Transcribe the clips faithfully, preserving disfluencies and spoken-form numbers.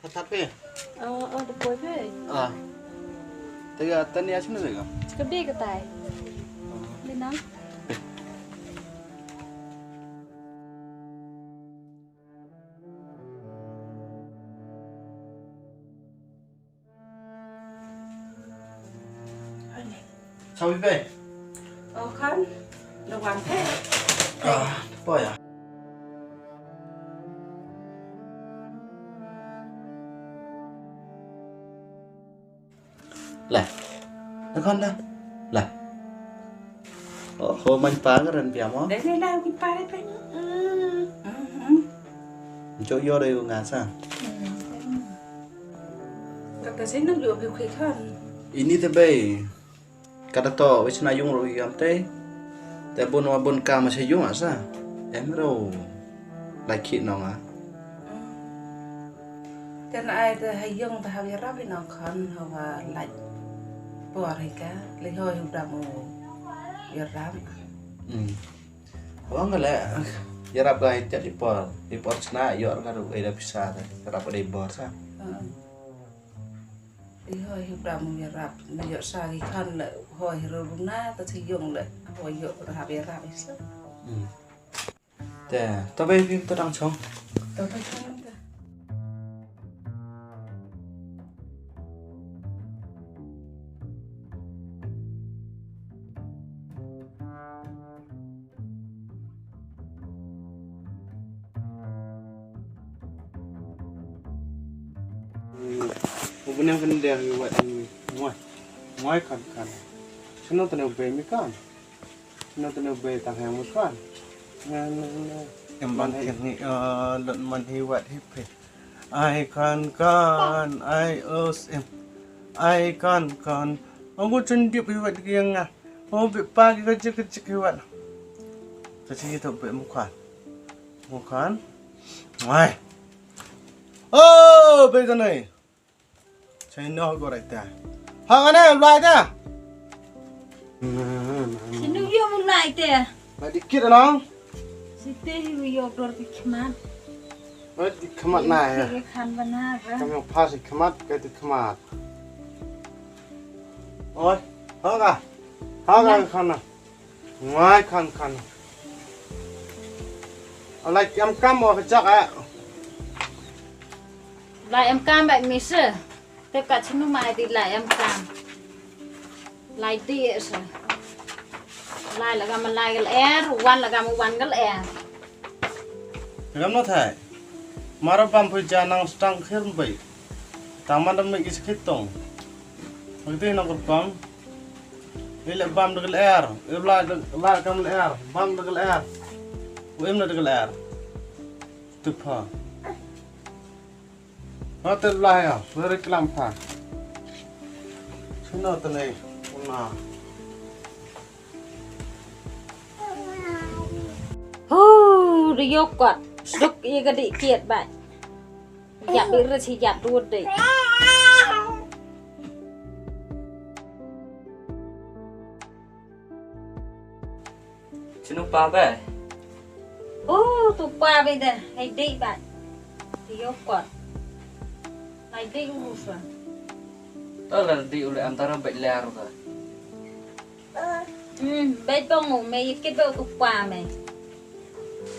Sat phi? Oh, oh, da poi phi. Ah. Tega tania sini tega. Ka bi ka tai. Di nang. Sawi be. Oh kan, da wan phi. Ah, poi ah. Lah. Nakon dah. Lah. Oh, ho man pa ngaran pia mo. Dai dai lah kin pa dai pe. Hmm. Hmm. Ncho yo dai nga sa. Kata sino yo bi khui kan. Ini te bai. Kada to wis na yung ro yam te. Te bun wa bun ka ma se yung asa. Em ro. Lai khi nong a. Te na ai te ha yung te ha wi rap i nong khon ha wa lai. Por hi ka. Li ho hu dam u. Wi rap. Hmm. Wang le. Yarap ga i tiat i por. I por sna yor ga ru ai da pisa te. Yarap ga dei bor sa. Hmm. Ïa hoi hi bra mu ïarap, me ïoh sa ki khan le hoi hi ro na ta chi yong le hoi ïoh rap ïarap isa. Hmm. Te, to bai phim to dang chong. To bai chong ta. U bneng kan der yu wat ni. Ngoi. Ngoi kan kan. Sino tane u bei mi kan. Sino tane u bei tang hang mi kan. Na na na. Em ban kir ni, eh, lot man hi wat hi pe. Ai kan kan, ai os em. Ai kan kan. Ang ko chun dip hi wat ki yang nga. Oh, bit pa ki ka chik ka chik hi wat. Ka chik hi to bit mu kan. Mu kan. Ai. Oh, bit ka nai. Chai no go right there. Ha ka nai, right there. Sino yo mu lai te. Ba dikit lang. Site hi yo dor ki khmat. Ba dikit khmat na ya. Ki khan bana ba. Kam yo pas khmat ka ti khmat. Oi, ha ka. Ha ka khan na. Ngai khan khan. Alai kam kam wa ka chak a. Lai em kam ba mi se. Te ka chinu mai di lai em kam. Lai di e sa. Lai la gam lai gal er, wan la gam wan gal er. Gam no thai. Mara bam pui ja nang stang khir bai. Tang man dam ki skit tong. Magdi nang kur pam. Ile bam gal er, ile la la kam er, bam gal er. Wem na gal er. Tupa. Hotel lah ya, very kelam pa. Sino tene una. Hu, de yokot. Sduk ye ga di kiet ba. Yap ire si yap dua de. Chinu pa be? Oh, tu pa be de, hai dei ba. Yo kot. Hai dei u sa. Ta la dei u le antara be le aru ka. Hmm, be tong u me ikit be tu pa me.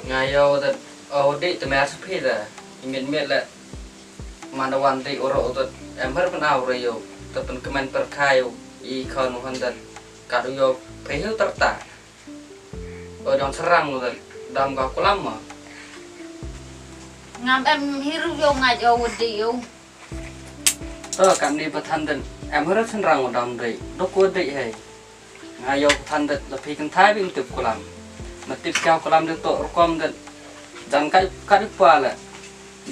Nga yo da o dei te me asu phi da. Imit mit le. Manda wan dei uro u da. Em har pen au re yo. Te pen kemen per kai u. I kon u han da. Kat u yo phi u terta. O dang serang u da dam ka kulam ma. Ngam em hiru yo ngaj o wadi yo. To kan ni pathan den em hiru serang u dam dei dok wadi hei. Nga yo pathan den la phi kan thai bim tip kulam. Ma tip ka kulam den to rukom den. Dan kai kai pa le.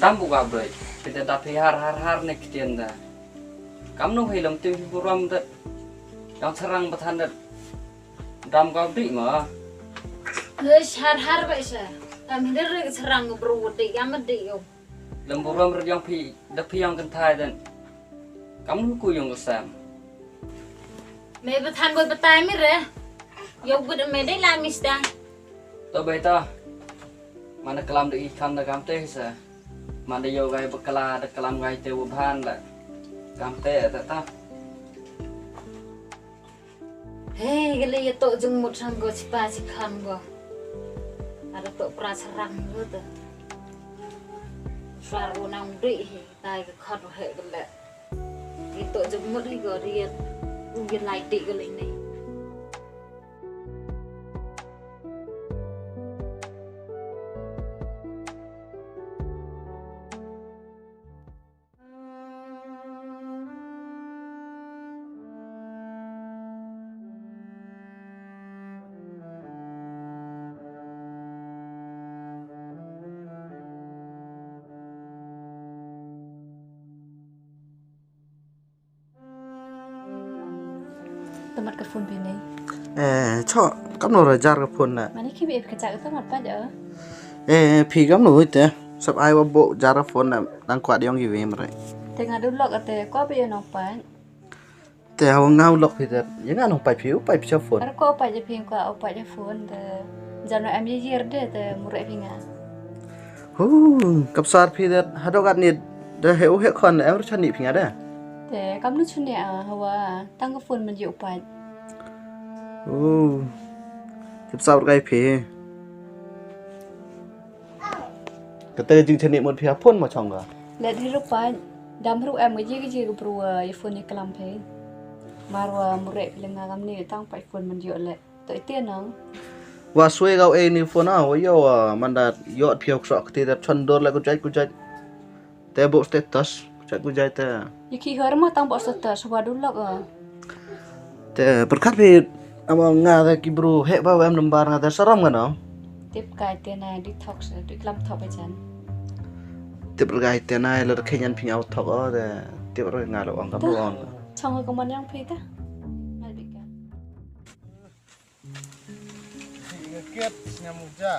Dam bu gab dei. Kita da phi har har har ne kitien da. Kam nu hei lam tip hi buram den. Dang serang pathan den. Dam ka dih ma. Ke har har ba sa. Kam hinder ke serang ke bru dih kam dih yo. Lem burom re yang phi da phi yang kentai den. Kam nu ku yang sam. Me pathan boy patai mi re. Yo gud me dei la mi sdang. To beta. Mana kelam dei kan da kam te sa. Manda ïoh gai bakla da klam gai te u bhan la. Kam te ta ta. Hei, gali ya tok jung mut sang go sipa si khan go. Ada tok pra serang go tu. Suar go nang dui hei, tai ke khan hei gele. Ito jumut hi ko riat. U gin lai tik ko lai nei. Tamat ka phone phi nei. Eh, cho, kamno ra jar ka phone na. Mani ki bi ka chak tamat pa ja. Eh, phi kamno te. Sap ai wa bo jar ka phone na. Dang kwat yong ki wem re. Te nga du lok ate ko bi no pa. Te hawa nga u lok phi te. Ya nga no pa phi u pa phi cha phone. Ar ko pa ja phi ko pa ja phone te. Jano em ye yer de te mure phi nga. Hu, kapsar phi de hadok at ni de he u he khon em ru chani phi nga de. Te kam nu chuni a hawa tang ka phone man ji u pa. Hu. Kapsar kai phi. Kata ka jingchani mut phi ha phone ma chong ka. Let hi ru pa. Dam ru em ka ji ka ji ka bru ya phone ni kalam phi. Marwa mure phi lenga kam ni tang pa phone man ji le. To ite nang. Wa swe gau e ni phone a, wa yo, ah, manda yo phi ok sok ti da chon dor la ku jai ku jai. Te bo status, ku jai ku jai te. Yi ki hor ma tang bo status, wa du lok a. Te perkat phi ama nga da ki bru he ba wem nambar nga da saram nga no. Tip kai te na di thok se, di klam thok ba jan. Tip kai te na la khenyan phi nga thok o de. Tip nga lo ong ka bru ong. Chong ka mon yang phi ta. Ngai bi ka. Ngi kiet sñiaw muja.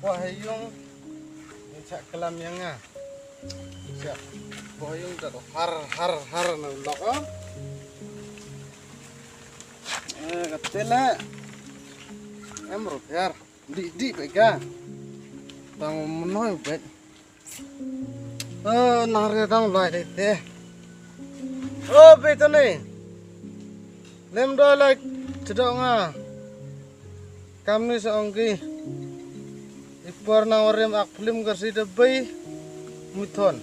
Poi ha yung. Ngi chak klam yang nga. Chak. Poi ha yung ta har har har na lok o. Eh, ka tele. Em ro pyar. Di di pe ka. Tang mnoi pe. Oh, nang re dang lai dei te. Oh, be to ne. Lem doi lai chdo nga. Kam ni sa ong ki. I por nang warim ak film ka si de bei. Mithon.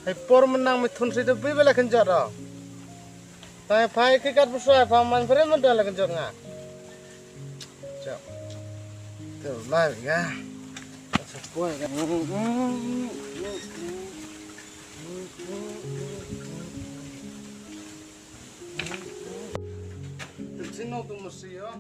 Hai por menang mithon si de bei bela kenjot do. Tai phai ki kat busai pa man film menang la kenjot nga. Chok. Te lai ya. Sa poi ka. Te sino tu mesti ya.